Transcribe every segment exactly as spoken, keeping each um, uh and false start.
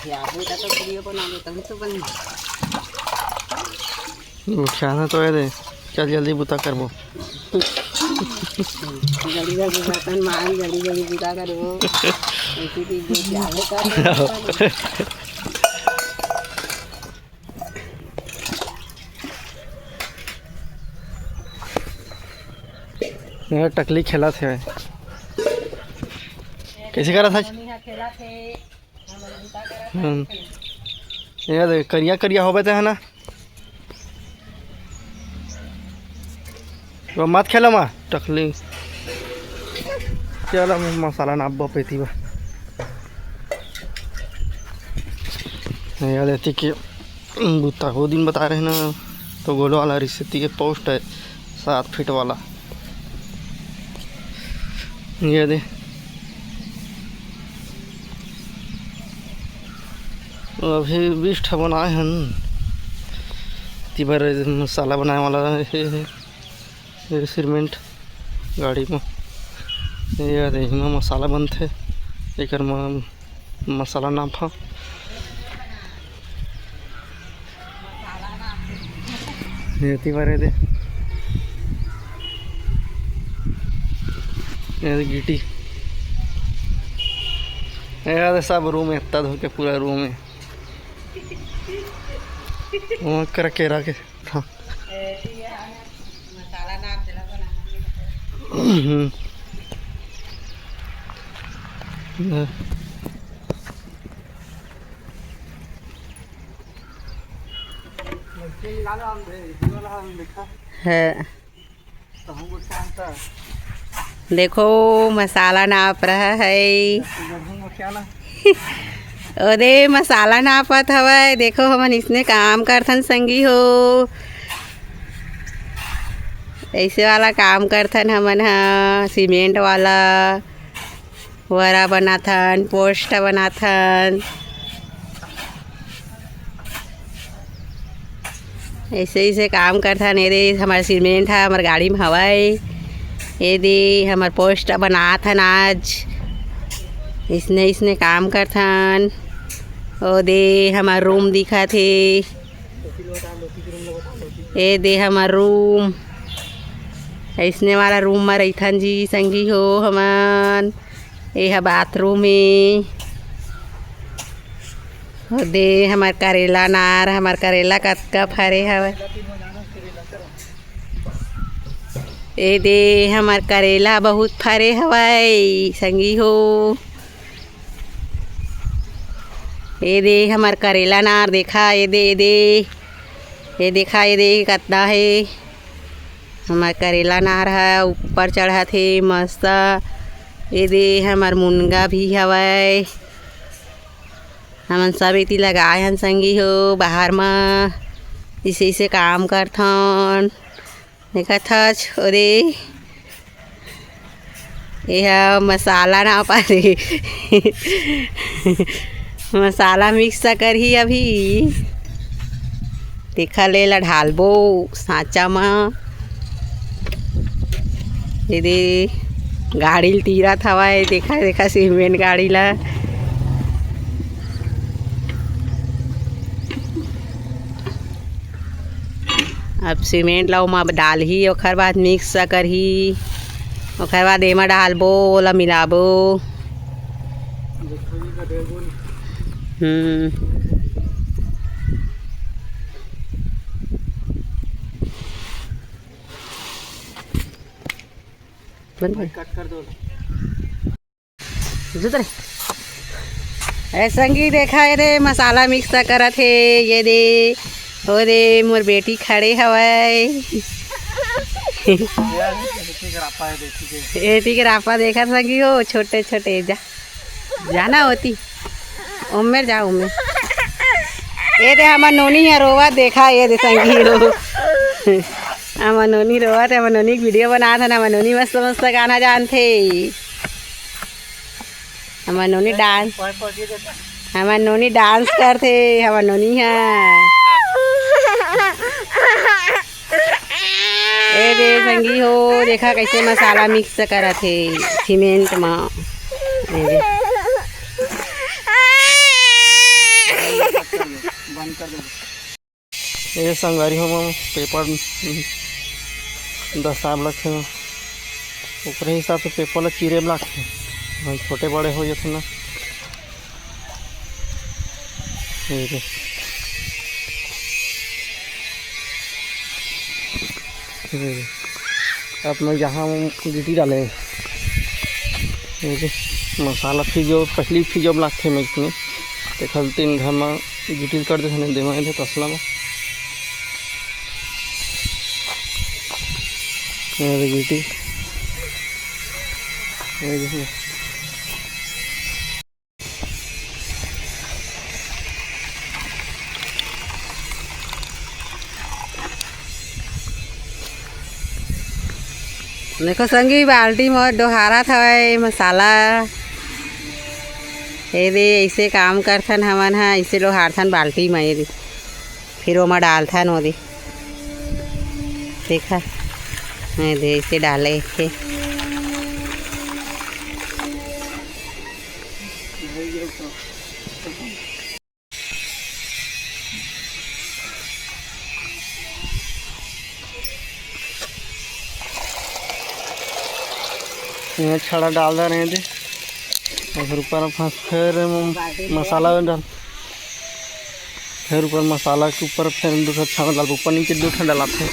यार, वो तो वीडियो बना लेता हूँ, तो बन। उठाना तो है दे। चल, जल्दी बुता करबो। जल्दी जल्दी बर्तन मांज, जल्दी जल्दी बुता करबो। ऐसी चीज जो क्या होता है। ये टकली खेलत हे। कइसे करत हे? हम्म। ये देख, करिया करिया होबे ते है ना। वो मत खेलो मा, टकली। चलो, मैं मसाला नापबो पेती बा। ये देती कि बुता वो दिन बता रहे ना, तो गोलो वाला रिश्ते के पोस्ट है, सात फीट वाला। ये दे, अभी बीस ठा बनाए हन। तिबर मसाला बनाए वाला हे, हे, हे, सीमेंट गाड़ी में। ये दे, इमा मसाला बनथे, एकर म-, मसाला नापा। ये तिबर दे, ये दे गिटी। ये दे सब रूम है, इतना धो के पूरा रूम है। वहाँ कर केरा के। हाँ। हम्म। है। देखो, मसाला नाप रहा है। ओदे मसाला नापत हवय। देखो, हमन इसने काम करथन संगी हो, ऐसे वाला काम करथन हमन ह, सीमेंट वाला। वरा बनाथन, पोस्ट बनाथन, ऐसे ऐसे काम करथन। ये दे हमर सीमेंट ह हमर गाड़ी में हवय। ये दे हमर पोस्ट बनाथन आज, इसने इसने काम करथन। ओ दे हमर रूम दिखत हे। ए दे हमर रूम, अइसने वाला रूम म रहिथन जी संगी हो हमन। ए ह बाथरूम ए। ओ दे हमर करेला नार, हमर करेला कतका फरे हवय। ए दे हमर करेला बहुत फरे हवय संगी हो। ए दे हमर करेला नार देखा, ए दे, ए दे, ए देखा, ए दे कतना हे। हमर करेला नार ह ऊपर चढ़त हे मस्त। ए दे हमर मुनगा भी हवय। हमन सब एती लगाए हन संगी हो, बाहर म इसे इसे काम करथन। देखत हच, ओरे, एहा मसाला नापत हे। मसाला मिक्स करही अभी। देखा ले ला ढालबो सांचा म। ये दे गाड़ी ल तीरत हवय, देखा, देखा सीमेंट गाड़ी ला। अब सीमेंट ला ओमा डालही, ओखर बाद मिक्स करही, ओखर बाद एमा डालबो, ओला मिलाबो। हम्म। बन गया। कट कर दो। जुत रे। ए संगी देखा, ए दे मसाला मिक्स करत हे, ये दे, ओ दे मोर बेटी खड़े हवय। एती के रापा देखत संगी हो, छोटे छोटे जा, जाना होती, उमेर जा उमेर। ए दे हमर नोनी ह रोवत देखा, ए दे संगी हो, हमर नोनी रोवत हे, हमर नोनी के वीडियो बनात हन, हमर नोनी मस्त मस्त गाना जानथे। हमर नोनी डांस, हमर नोनी डांस करथे, हमर नोनी ह। ए दे संगी हो, देखा कइसे मसाला मिक्स करत हे सीमेंट म। ए दे। ये संगवारी हो, पेपर दसाब लगथे, ओकरे हिसाब से पेपर ला चीरे म लगथे। हाँ, छोटे बड़े हो जाथे ना। ये दे। ये दे। अब मैं यहाँ गिटी डाले। ये दे। मसाला फिर जो पहली फिर जो लगथे मैं इसमें, तेखर तीन घर में गिटी कर देथे ना, देवा दे तसला में। ये दे गिटी। ये दे। देखो संगी, बाल्टी म डोहारत हवय मसाला। ए दे, ऐसे काम करथन हमन ह, ऐसे डोहारथन बाल्टी म। ए दे, फिर ओमा डालथन ओ दे। देखा, ए दे, ऐसे डाले थे। ये छड़ा डाल दे रहे थे, और फिर ऊपर में फिर मसाला डाल, फिर ऊपर मसाला के ऊपर फिर दूसरा छड़ा डाल, ऊपर नीचे दो ठन डालाथे।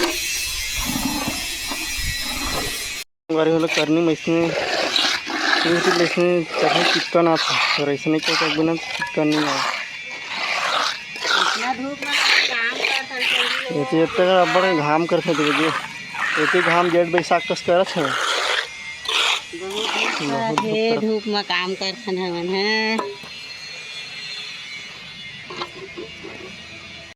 गाड़ी वाला करनी में इसमें, इसमें चटनी चिपका ना था, और ऐसे नहीं क्या बिना चिपका नहीं आया। इतना धूप में काम करथन संगी हो। ये तो इतना बड़ा घाम करथे, देखिए, इतने घाम जेठ बैसाख कस करत है। बहुत धूप बहुत करत हे, धूप करत। धूप में काम करथन हमन ह।